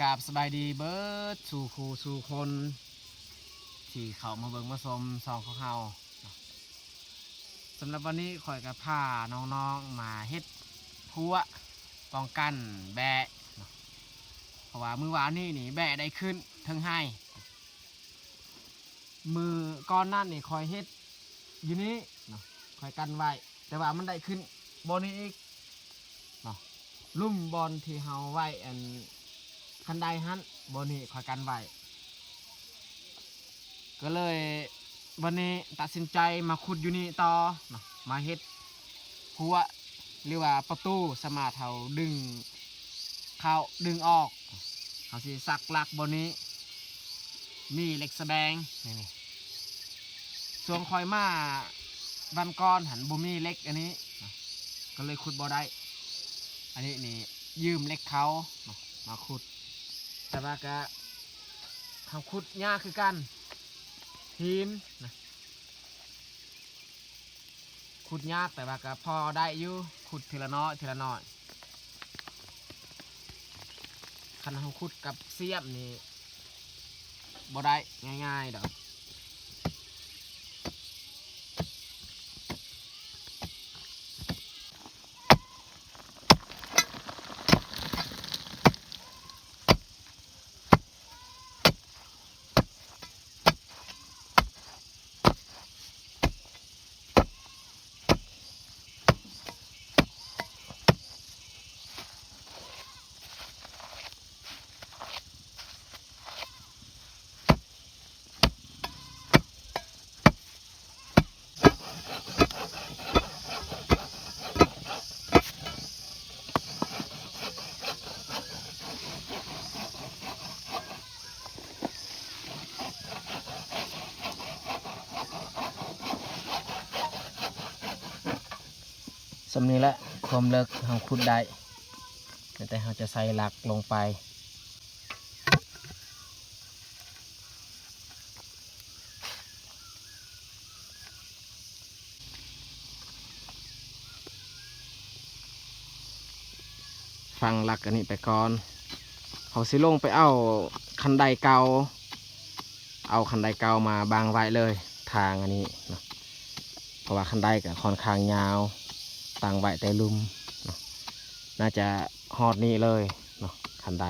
ກາບສະບາຍດີເບິດສູ່ຄູ່ສູ່ຄົນ ທີ່ເຂົ້າມາເບິ່ງມາຊົມຊ່ອງຂອງເຮົາ. ສຳລັບວັນນີ້ຂ້ອຍກໍພານ້ອງໆມາເຮັດຮົ້ວປ້ອງກັນແບ້ເນາະ ເພາະວ່າມື້ວານນີ້ນີ້ແບ້ໄດ້ຂຶ້ນເທິງໄຮ່. ມື້ກ່ອນນັ້ນນີ້ຂ້ອຍເຮັດຢູ່ນີ້ເນາະ ຂ້ອຍກັນໄວ້ ແຕ່ວ່າມັນໄດ້ຂຶ້ນບ່ອນນີ້ອີກເນາະ ລຸ່ມບ່ອນທີ່ເຮົາໄວ້ອັນຄັນໄດຫັ້ນ ບ່ອນນີ້ຂ້ອຍກັນໄວ້ ກໍເລີຍວັນນີ້ຕັດສິນໃຈມາຂຸດຢູ່ນີ້ຕໍ່ເນາະ ມາເຮັດຮົ້ວ ຫຼືວ່າປະຕູ ສາມາດເຮົາດຶງເຂົ້າດຶງອອກ ເຮົາຊິສັກຫຼັກບ່ອນນີ້ ມີເຫຼັກສະແບງນີ້ ຊ່ວງຂ້ອຍມາວັນກ່ອນຫັ້ນບໍ່ມີເຫຼັກອັນນີ້ ກໍເລີຍຂຸດບໍ່ໄດ້. ອັນນີ້ນີ້ຢືມເຫຼັກເຂົາເນາະ ມາຂຸດ ແຕ່ວ່າກະ ເຮົາຂຸດຍາກຄືກັນ ຫີນນະ ຂຸດຍາກ ແຕ່ວ່າກໍພໍໄດ້ຢູ່ ຂຸດທີລະໜ້ອຍທີລະໜ້ອຍ. ຄັນເຮົາຂຸດກັບສຽມນີ້ບໍ່ໄດ້ງ່າຍໆດອກ. ສ່ຳນີ້ແຫຼະ ຄວາມເລິກເຮົາຂຸດໄດ້ ແຕ່ເຮົາຈະໃສ່ຫຼັກລົງໄປ. ຝັງຫຼັກອັນນີ້ໄປກ່ອນ ເຮົາຊິລົງໄປເອົາຄັນໄດເກົ່າ ເອົາຄັນໄດເກົ່າມາບັງໄວ້ເລີຍ ທາງອັນນີ້ເນາະ ເພາະວ່າຄັນໄດກໍຄ່ອນຂ້າງຍາວ ຕັ້ງໄວ້ແຕ່ລຸ່ມເນາະ ໜ້າຈະຮອດນີ້ເລີຍເນາະ ຄັນໄດ.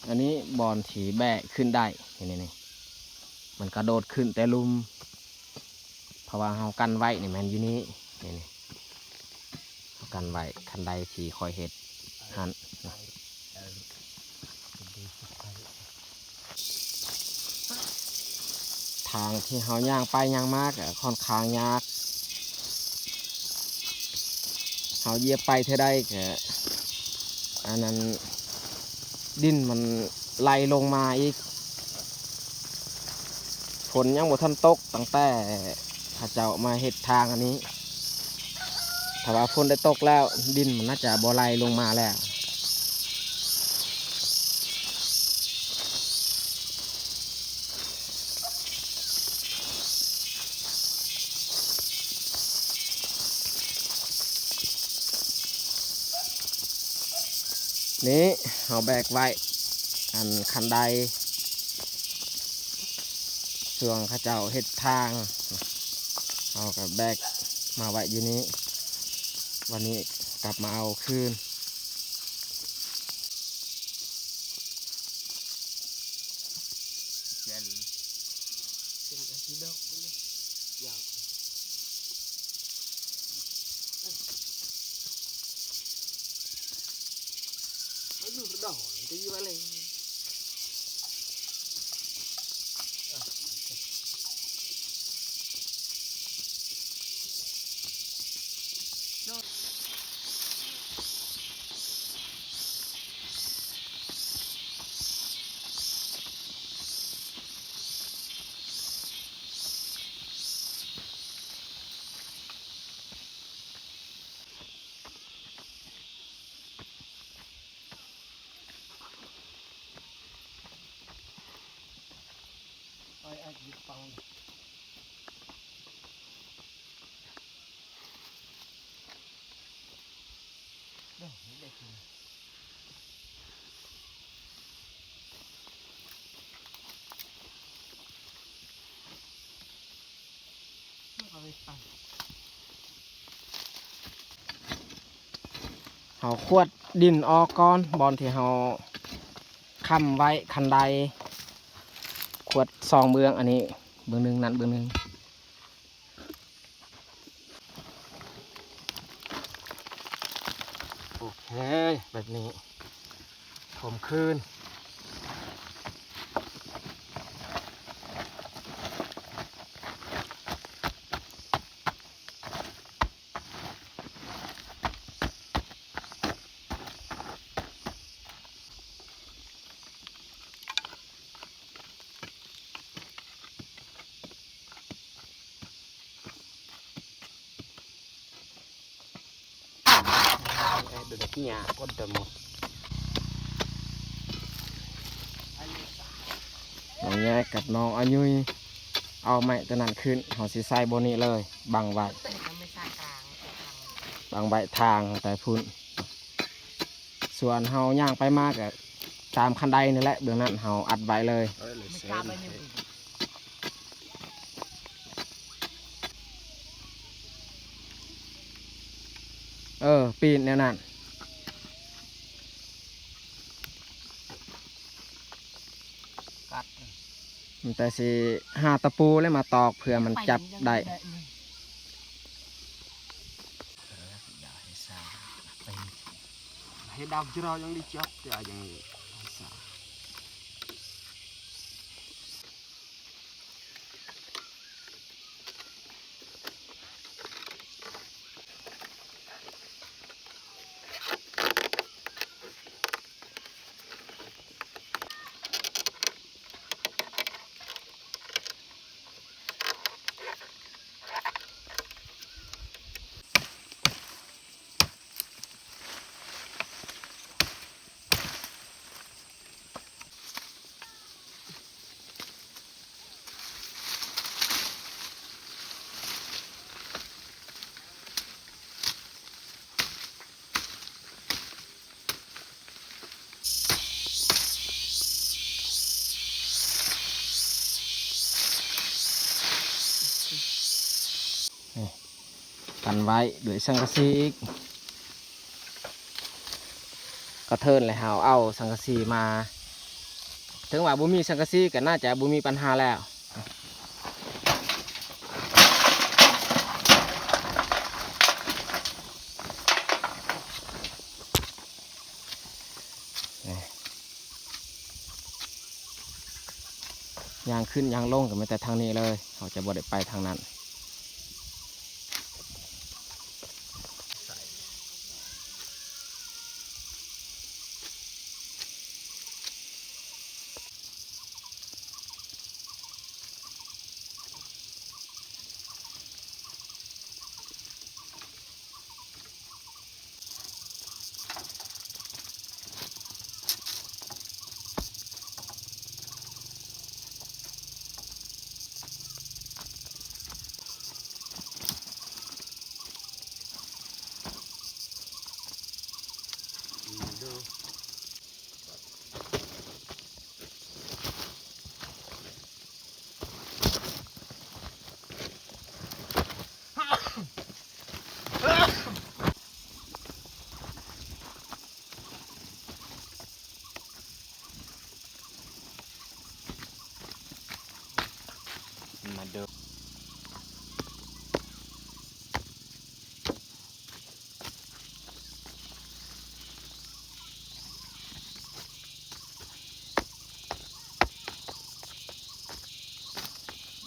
ອັນນີ້ບ່ອນທີ່ແບ້ຂຶ້ນໄດ້ ນີ້ໆ ມັນກະໂດດຂຶ້ນແຕ່ລຸ່ມ ເພາະວ່າເຮົາກັນໄວ້ນີ້ແມ່ນຢູ່ນີ້ ນີ້ໆ ເຮົາກັນໄວ້ ຄັນໄດທີ່ຂ້ອຍເຮັດຫັ້ນນະ. ທາງທີ່ເຮົາຍ່າງໄປຍ່າງມາກະຄ່ອນຂ້າງຍາກ ເຮົາຢຽບໄປເທື່ອໃດກະ ອັນນັ້ນ ດິນມັນໄຫຼລົງມາອີກ ຝົນຍັງບໍ່ທັນຕົກ ຕັ້ງແຕ່ເຂົາເຈົ້າມາເຮັດທາງອັນນີ້ ຖ້າວ່າຝົນໄດ້ຕົກແລ້ວ ດິນມັນໜ້າຈະບໍ່ໄຫຼລົງມາແລ້ວ. ນີ້ເຮົາແບກໄວ້ອັນຄັນໄດ ຊ່ວງເຂົາເຈົ້າເຮັດທາງ ເຮົາກໍແບກມາໄວ້ຢູ່ນີ້ ວັນນີ້ກັບມາເອົາຄືນ. ເຮົາຂວດດິນອອກກ່ອນ ບ່ອນທີ່ເຮົາຄ້ຳໄວ້ຄັນໄດ ຂວດສອງເບື້ອງ ອັນນີ້ເບື້ອງໜຶ່ງ ນັ້ນເບື້ອງໜຶ່ງ. ໂອເຄ ແບບນີ້ຖົມຄືນ. ນ້ອງແຍກກັບນ້ອງອາຍຸຍ ເອົາໄມ້ຕົວນັ້ນຂຶ້ນ ເຮົາຊິໃສ່ບ່ອນນີ້ເລີຍ ບັງໄວ້ ບັງໄວ້ທາງໄປພຸ້ນ. ສ່ວນເຮົາຍ່າງໄປມາກະຕາມຄັນໄດນີ້ແຫຼະ ເບື້ອງນັ້ນເຮົາອັດໄວ້ເລີຍ. ເອີ ປີນແນວນັ້ນ ມັນແຕ່ຊິຫາຕະປູແລ້ວມາຕອກເພື່ອມັນຈັບໄດ້. ເຮັດດາວຈະເຮົາຍັງໄດ້ຈັບ ແຕ່ຍັງສາ. ນີ້ ກັນໄວ້ດ້ວຍສັງກະສີອີກ ກະເທີນແລ້ວເຮົາເອົາສັງກະສີມາ ເຖິງວ່າບໍ່ມີສັງກະສີກະໜ້າຈະບໍ່ມີບັນຫາແລ້ວ. ຍ່າງຂຶ້ນຍ່າງລົງກະມີແຕ່ທາງນີ້ເລີຍ ເຮົາຈະບໍ່ໄດ້ໄປທາງນັ້ນ. ມາເດີ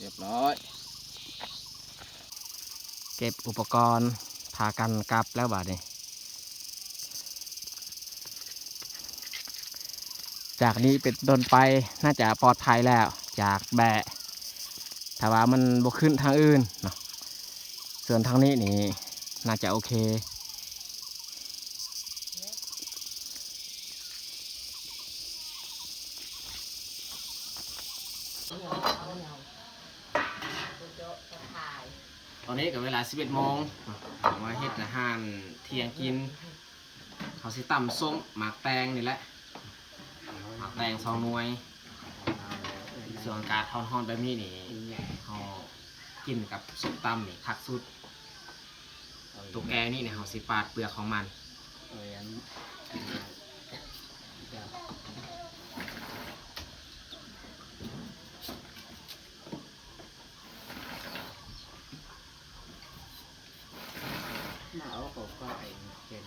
ຮຽບຮ້ອຍ ເກັບອຸປະກອນ ພາກັນກັບແລ້ວບາດນີ້. ຈາກນີ້ເປັນຕົ້ນໄປໜ້າຈະປອດໄພແລ້ວຈາກແບ້ ຖ້າວ່າມັນບໍ່ຂຶ້ນທາງອື່ນເນາະ ສ່ວນທາງນີ້ນີ້ໜ້າຈະໂອເຄ. ຕອນນີ້ກໍເວລາສິບເອັດໂມງ ມາເຮັດອາຫານທ່ຽງກິນ. ເຮົາຊິຕຳສົ້ມໝາກແຕງນີ້ແຫຼະ ໝາກແຕງສອງໜ່ວຍ. ຊ່ວງອາກາດຮ້ອນໆແບບນີ້ນີ້ ເຮົາກິນກັບສົ້ມຕຳນີ້ຄັກສຸດ. ຕົວແກງນີ້ນີ້ ເຮົາຊິປາດເປືອກຂອງມັນ. ມາເອົາເຂົ້າໄປເປັນ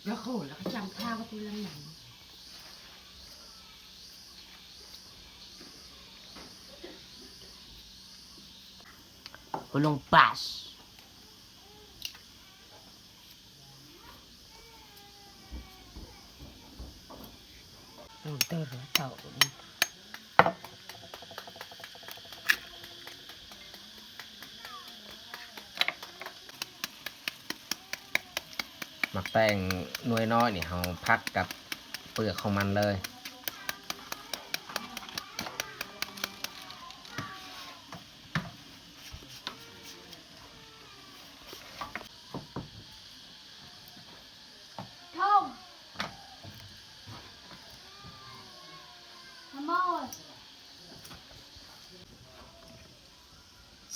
ລະໂຄລະກະຈຳຂ້າວວ່າຄືລຳໜັງ ໂອລົງປາສ. ໝາກແຕງໜ່ວຍນ້ອຍນີ້ ເຮົາພັກກັບເປືອກຂອງມັນເລີຍ.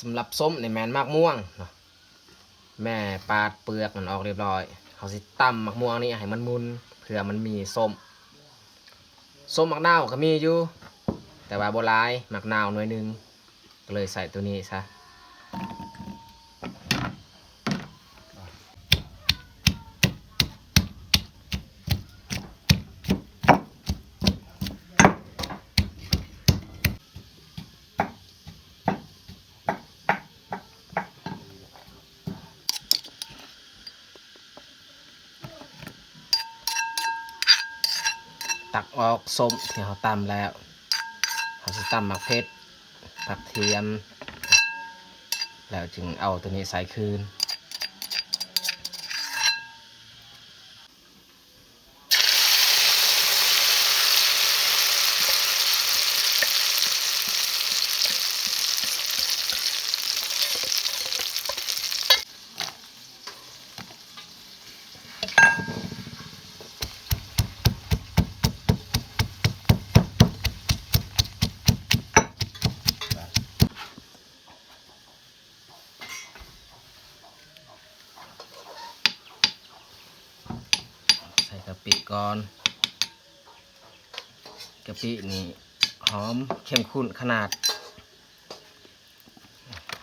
ສຳລັບສົ້ມນີ້ແມ່ນໝາກມ່ວງເນາະ ແມ່ປາດເປືອກມັນອອກຮຽບຮ້ອຍ. ເຮົາຊິຕຳໝາກມ່ວງນີ້ໃຫ້ມັນໝຸ່ນ ເພື່ອມັນມີສົ້ມ. ສົ້ມໝາກນາວກໍມີຢູ່ ແຕ່ວ່າບໍ່ຫຼາຍ ໝາກນາວໜ່ວຍໜຶ່ງ ກໍເລີຍໃສ່ໂຕນີ້ຊະ. ຕັກອອກສົ້ມທີ່ເຮົາຕຳແລ້ວ ເຮົາຊິຕຳໝາກເຜັດ ຜັກທຽມ ແລ້ວຈຶ່ງເອົາໂຕນີ້ໃສ່ຄືນ. ໃສ່ກະປິກ່ອນ ກະປິນີ້ຫອມເຂັ້ມຂຸ້ນຂະໜາດ.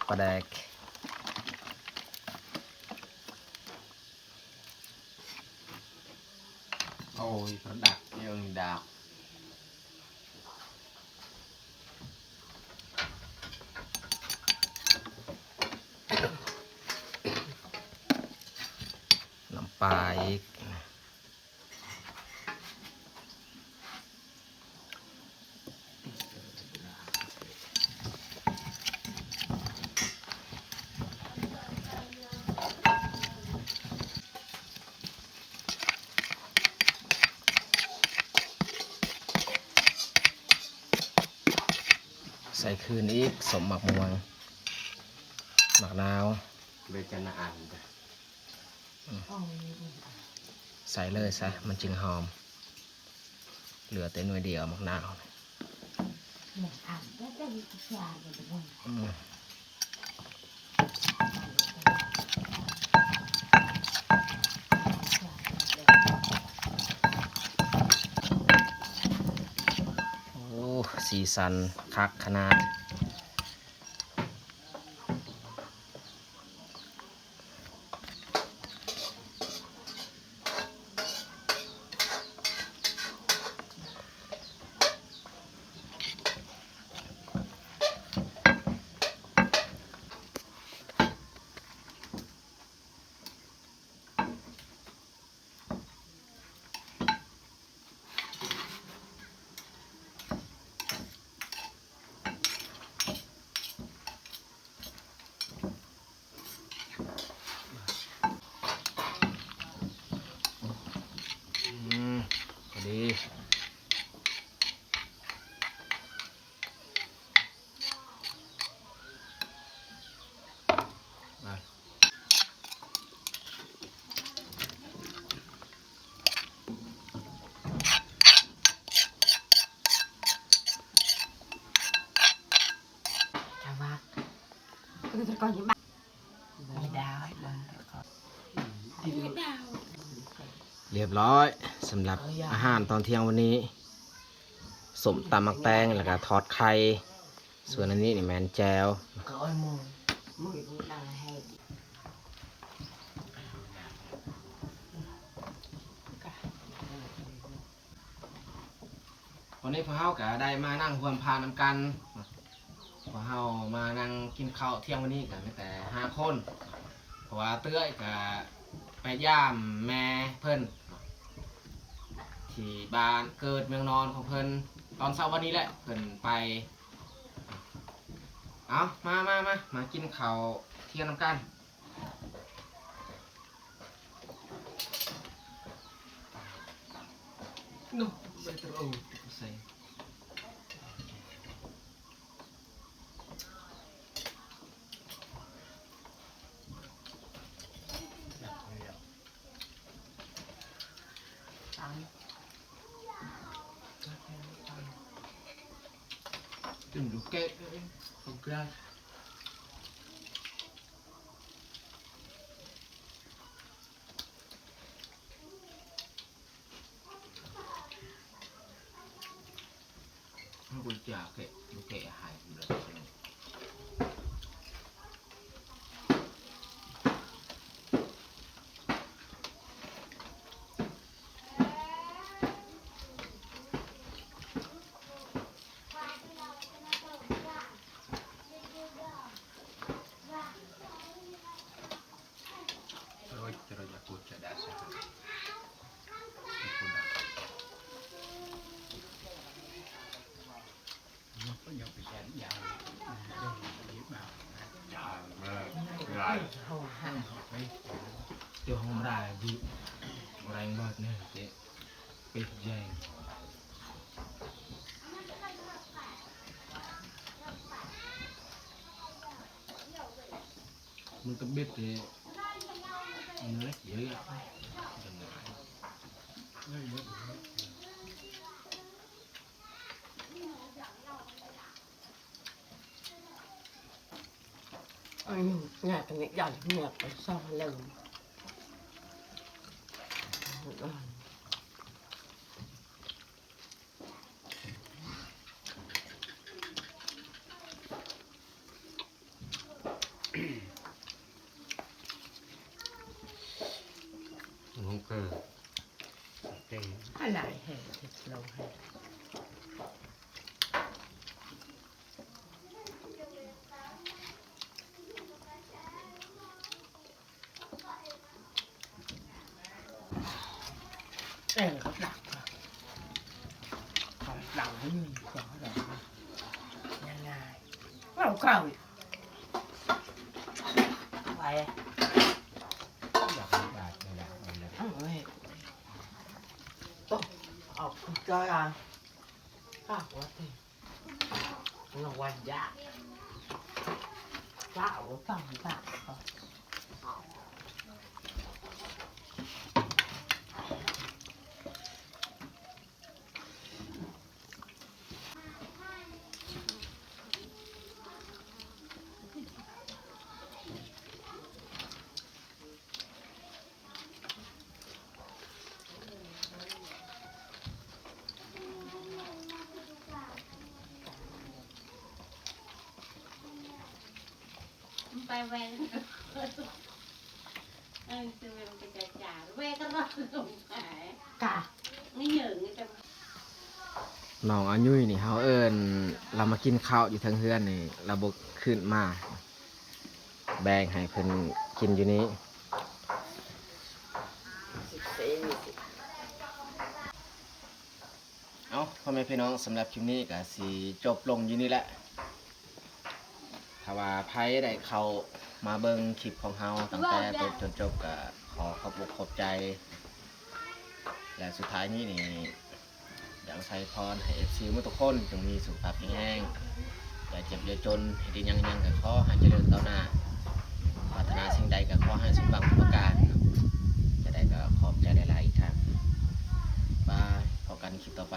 ປາແດກ ໂອ້ຍ ປາດັກເດວນີ້ດາກ ນ້ຳປາອີກ. ໃສ່ຄືນອີກ ສົ້ມໝາກມ່ວງ ໝາກນາວ ເບຈະນະອັນ ໃສ່ເລີຍຊະ ມັນຈຶ່ງຫອມ. ເຫຼືອແຕ່ໜ່ວຍດຽວໝາກນາວ. ໂອ້ ສີສັນຄັກຂະໜາດ. ໃ ກ່ອນຈະມາ ລຽບຮ້ອຍສຳລັບອາຫານຕອນທ່ຽງວັນນີ້ ສົ້ມຕຳໝາກແຕງ ແລ້ວກະທອດໄຂ່ ສ່ວນອັນນີ້ນີ້ແມ່ນແຈ່ວ. ວັນນີ້ພວກເຮົາກະໄດ້ມານັ່ງຮ່ວມພານຳກັນ. ພວກເຮົາມານັ່ງກິນເຂົ້າທ່ຽງວັນນີ້ກະມີແຕ່ຫ້າຄົນ ເພາະວ່າເອື້ອຍກະໄປຢາມແມ່ເພິ່ນທີ່ບ້ານເກີດເມືອງນອນຂອງເພິ່ນ. ຕອນເຊົ້າວັນນີ້ແຫຼະເພິ່ນໄປ. ເອົາ ມາ ມາ ມາ ມາກິນເຂົ້າທ່ຽງນຳກັນ.ແກງເຂົ້າຕັກ ເຂົ້າຕັກນີ້ ເຂົ້າດອກ ງ່າຍໆ ເອົາເຂົ້າໄປ ຢາກບາດນີ້ແຫຼະ ເອົາເອີຍ ໂອ້ ເອົາຄືເກົ່າ ປາກວ່າຕິ ລະວັນຢາກ ເຈົ້າ ເຈົ້າ ເຈົ້າ. ໄປແວ່ ເອີ ແວ່ກໍລອດລົງໄປ ກະ ນີ້ເຫຍິງ ນ້ອງອາຍຸຍນີ້ ເຮົາເອີ້ນລາວມາກິນເຂົ້າຢູ່ເທິງເຮືອນນີ້ ລາວບໍ່ຂຶ້ນມາ ແບ່ງໃຫ້ເພິ່ນກິນຢູ່ນີ້. ເອົາ ພໍ່ແມ່ພີ່ນ້ອງ ສຳລັບຄລິບນີ້ກະຊິຈົບລົງຢູ່ນີ້ແຫຼະ. ຖ້າວ່າໃຜໄດ້ເຂົ້າມາເບິ່ງຄລິບຂອງເຮົາຕັ້ງແຕ່ຕົ້ນຈົນຈົບ ກະຂໍຂອບອົກຂອບໃຈ ແລະ ສຸດທ້າຍນີ້ນີ້ ຢາກໃສ່ພອນໃຫ້ເອັຟຊີໝົດທຸກຄົນ ຈົ່ງມີສຸຂະພາບແຂງແຮງ ຢ່າເຈັບຢ່າຈົນ ເຮັດອີ່ຫຍັງຫຍັງກະຂໍໃຫ້ຈະເລີນກ້າວໜ້າ ປາດຖະໜາສິ່ງໃດກະຂໍໃຫ້ສົມຫວັງທຸກປະການ. ຈະໄດ້ກະຂອບໃຈຫຼາຍໆອີກຄັ້ງ ບາຍ ພົບກັນຄລິບຕໍ່ໄປ.